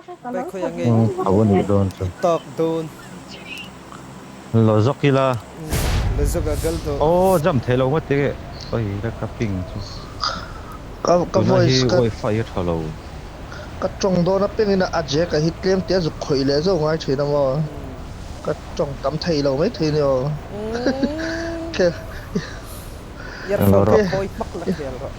Bai khawi ang nge Tho a nih dawn chu. I tak dawn. Lo zawk ila. Lo zawk a kal tawh. Aw jump thei lo ngawt enge oi la ka ping chu. Ka ka Tuna voice hi ka wifi a tha lo. Ka tawng dawn apiangin a jack a hi tlem te a zuk khawih leh zauh ngai thin a maw. Ka tawng tam thei lo mai thei nia aw. Khel Earphone Ro kha phawi hmak la khel rawh.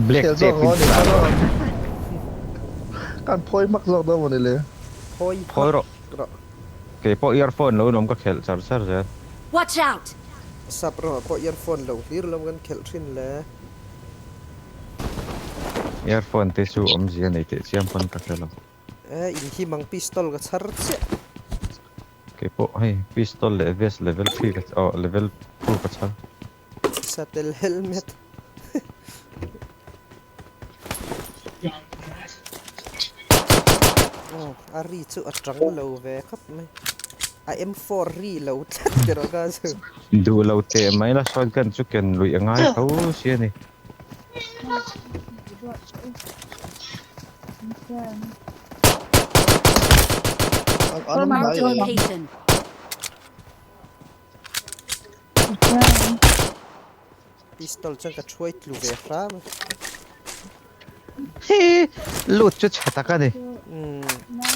Black Khel zawk tape in ang aw ni tla kha rawh. Kan phawi hmak zawk dawn maw ni le. Phawi Phawi hmak rawh. rawh. Kei pawh earphone lo in awm ka khelh char char zel. Watch out! Sap ramah pawh earphone lo hlir lo kan khelh thin le. Earphone te chu awmzia nei teh chiam pawn ka hre lo. E in hi mang pistol ka chhar chiah. Kei pawh hei pistol leh vest level three ka oh level two ka chhar. Satel helmet. Aw a ri chu a tang lo ve khawp mai. A M4 ri lo tlat erawh kha chu. Duh lo teh mai la shotgun chu ken luih a ngai tho si a ni. Marked a location. Pistol chuan ka thuai tlu ve hram a. Hi lut chu chhe tak a ni. Umm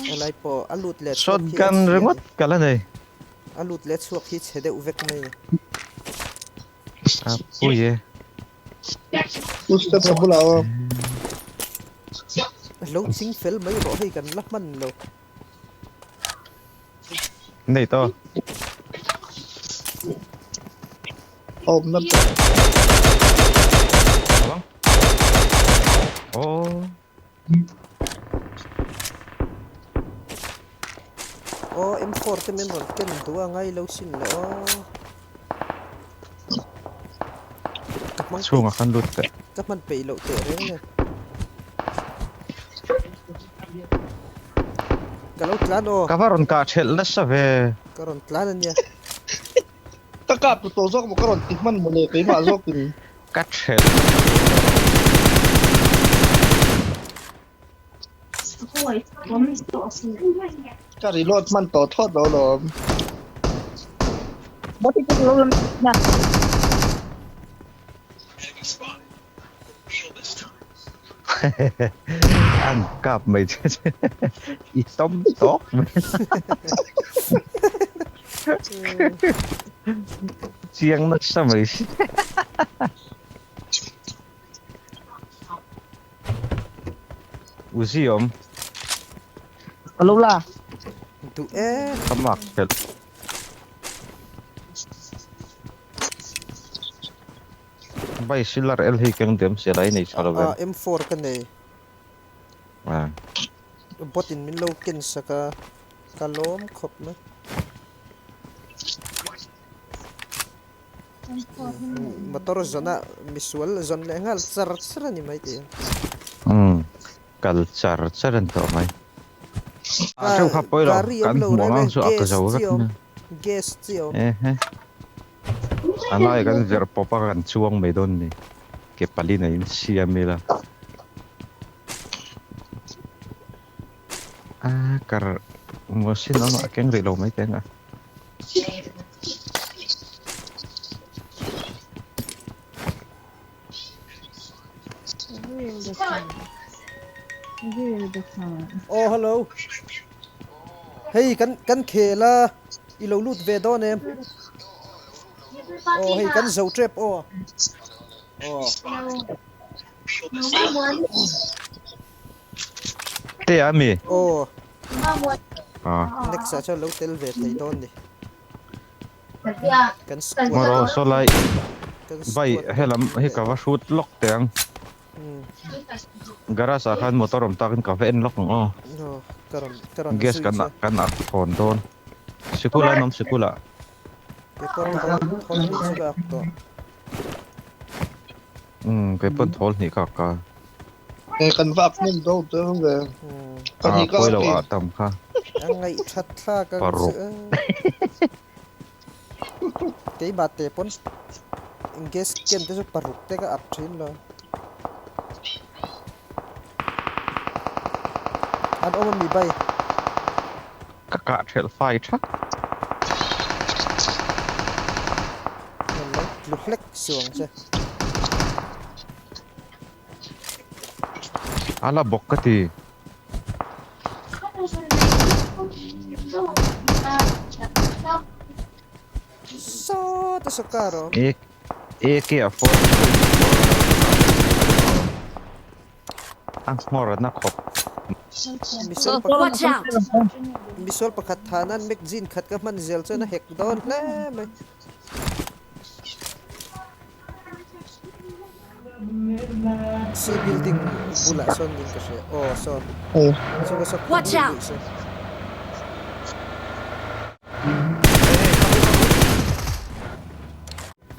helai pawh a lut leh chhuak hi a Shotgun chhia a ringawt ni. ka la nei. A lut leh chhuak hi chhe deuh vek mai a ni. A pui e. Footstep a bulah aw. Lo ching fel mai rawh hei kan la hman lo. Nei tawh. Awmna pawh. Awang. Oh. Aw M4 te min rawn ken duh a ngai lo sin le aw. Ka hmang peih. Chhungah khan lut teh. Ka hman peih loh teh reng nen. Ka lo tlan aw. Ka va rawn kah thelh nasa ve. Ka rawn tlan a nia. Ka kap tu tawh zawk maw ka rawn ti hman maw le keimah zawkin. Ka thelh. Ka reload hman tawh thawt lo lawm. An kap mai che che i tawm tawk mai. Chiang nasa mai si. Uzi awm. Ka lo la. Duh e. Ka mark phelh. Bai silar el hi keng diam sia lai nei tha lo em. Ah M4 ka nei. Ah. Bot in min lo ken sak a, ka lawm khawp mai. Motor zawn ah misual zawn leh nghal char char a ni mai tih. Umm kal char char a ni tawh mai. Ah theuh kha pawi lo Gari kan awm lo hmuh reng ang e chu a ka gas zo chi vek awm nia. gas chi awm. Ehe. A lai kan verh pawp a kan chuang mai dawn ni. Ke pali nei in siam ila. A kar machine awm a keng rih lo mai teng a. Aw hello. Hei kan kan khel a i lo lut ve dawn em? Aw hei kan zo tep aw. Aw. Te a mi? Aw. Ah. Next ah chuan lo tel ve thei dawn ni. Kan squad. Mawraw saw lai Kan bai squad helam hi leh. ka va hrut lawk teh ang. Garage ah khan motor awm takin ka va en lawk ang aw. Aw ka rawn ka rawn Gas zui kan che. kan ak thawn dawn. Sikul an awm sikul ah. Kei pawh thawl thawl hnih chu ka ak tawh. Umm kei pawn thawl hnih ka ak a. E kan va ak hnem dawn te ang ve. Ka Ah hnih ka pawi ak lo e. ah tam kha. A ngaih that thlak ang chu Paruk. a. Keimah te pawn gas can te chu paruk te ka ak thin lo. An awm ami bai? Ka kah thelh fai thak. Rawn lo tlu hlek suh ang che. A la bawk ka ti. Sawta sawkar awm. AK a 4 A nghawr na khawp. Misual Watch out! Misual pakhat tha nan magazine khat ka hman zel chuan a hek dawn hle mai. Si building bulah sawn niin ka hria. Aw sawn. Saw ka saw Watch out!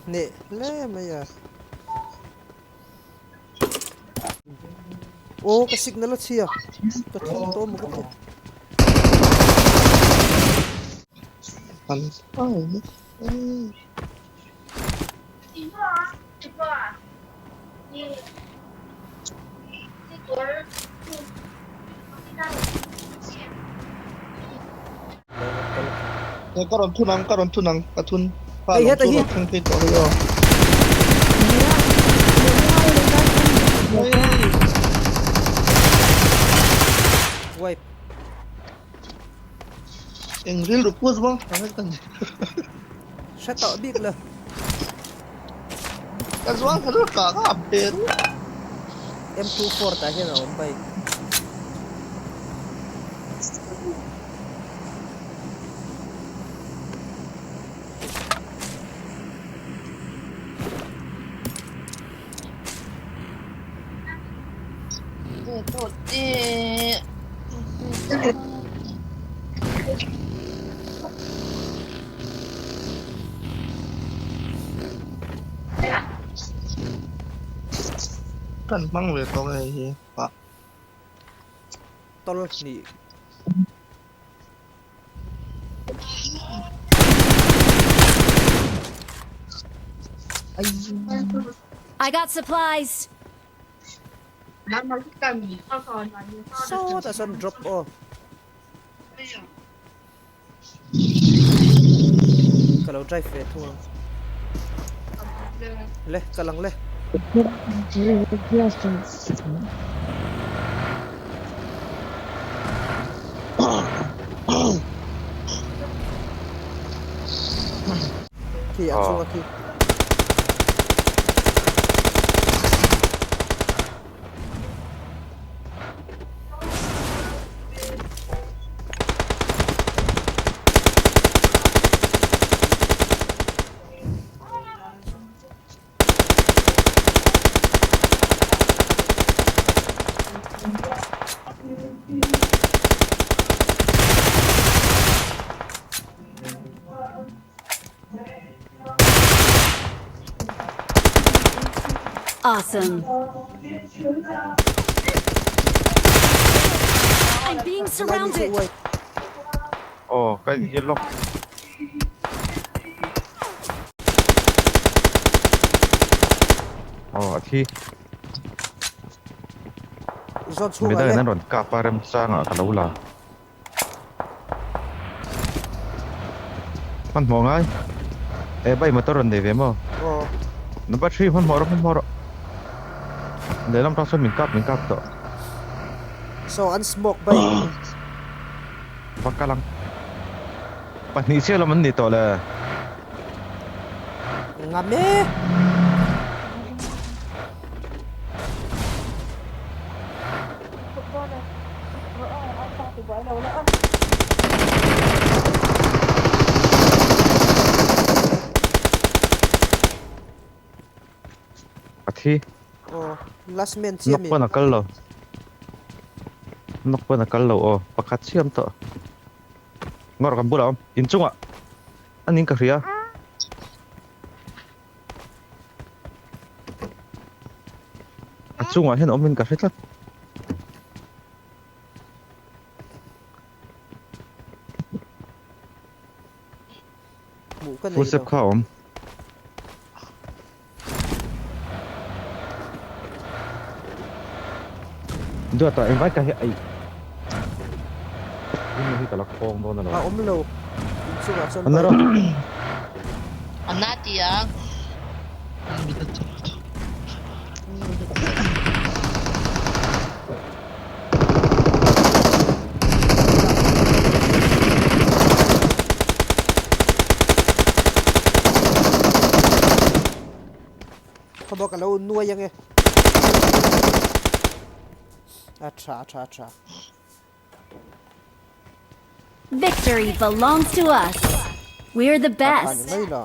Hneh hle mai a. Aw ka signal a chhia. Ka thil tawh maw ka ti. Ka rawn thun ang, ka rawn thun ang, ka thun. Hei heta hi. Thleng phei tawh hei aw. Wipe. Eng rilru pu zawng thang e ka ni. Hre tawh bik lo. Ka zuang kha chu ka ka pe ru. M24 tah hian a awm bai. Kan hmang ve tawh nge hi pah. Tol hnih. I got supplies. Sawtah sawn drop aw. Ka lo drive ve thung ang. Le, kal ang le. Khi a chunga khi. Awesome. I'm being surrounded. Aw, ka in lawk. Aw, a thi. Zawn chhungah Midangin le. an rawn kap a remchangah ka lo la. Hmanhmawh ngai. Eh bike motor rawn nei ve maw? Aw. Number 3 hmanhmawh rawh hmanhmawh rawh. Lehlam tang chuan min kap min kap tawh. So an smoke bike. Va kal ang. Pahnih chiah lam an ni tawh le. Ngam e. A thi. Aw, last man chiah mi. Knock pawn a kal lo. Knock pawn a kal lo aw. Pakhat chiam tawh. Ngawr kan bulah awm. Inchungah. A ning ka hria. A chungah hian awmin ka hre tlat. Hmuh ka nei Full step lo. kha a awm. Duata invite ka hi ai. Hemi hi ka la khawng dawn A awm lo. Inchungah chuan An bike. An na ti ang. Khaw ka lo nuai ange. A tha a tha a tha. Victory belongs to us. We're the A tha ni best. mai lo.